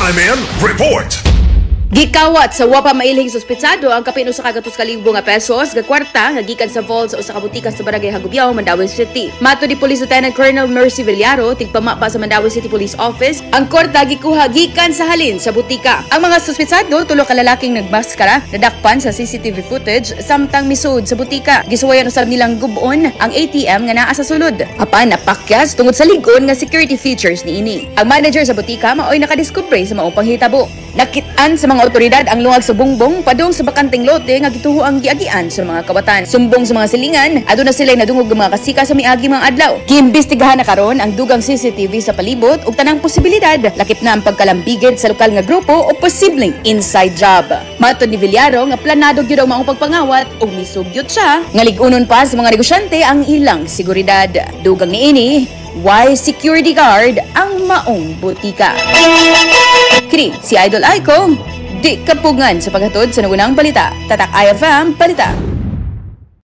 RMN Report. Gikawat sa wa pa mailhing suspetsado ang kapin 100,000 nga pesos nga kwarta nga gikan sa vault sa usa ka butika sa Barangay Hagubiao, Mandaue City. Matod ni Police Lieutenant Colonel Mercy Villaro, tigpamapa sa Mandaue City Police Office, ang kwarta gikuha gikan sa halin sa butika. Ang mga suspetsado, tulo ka lalaking nagmaskara, nadakpan sa CCTV footage samtang misud sa butika. Gisuwayan usab nilang gub-on ang ATM nga naa sa sulod. Apan napakyas tungod sa lig-on nga security features niini. Ang manager sa butika maoy nakadiskubre sa maong panghitabo. Nakit-an sa mga otoridad ang lungag sa bungbong padung sa bakanteng lote nga gituho ang giagian sa mga kawatan. Sumbong sa mga silingan, aduna sila nadungog ng mga kasika sa miagi mga adlaw. Giimbestigahan na karon ang dugang CCTV sa palibot ug tanang posibilidad, lakip na ang pagkalambigit sa lokal nga grupo o posibleng inside job. Matod ni Villaro nga planado gyud ang maong pagpangawat ug misugyot siya nga lig-unon pa sa mga negosyante ang ilang seguridad. Dugang niini, way security guard ang maong butika. Kini si Idol Aiko, di kapugngan sa paghatod sa nagunang balita. Tatak IFM Balita.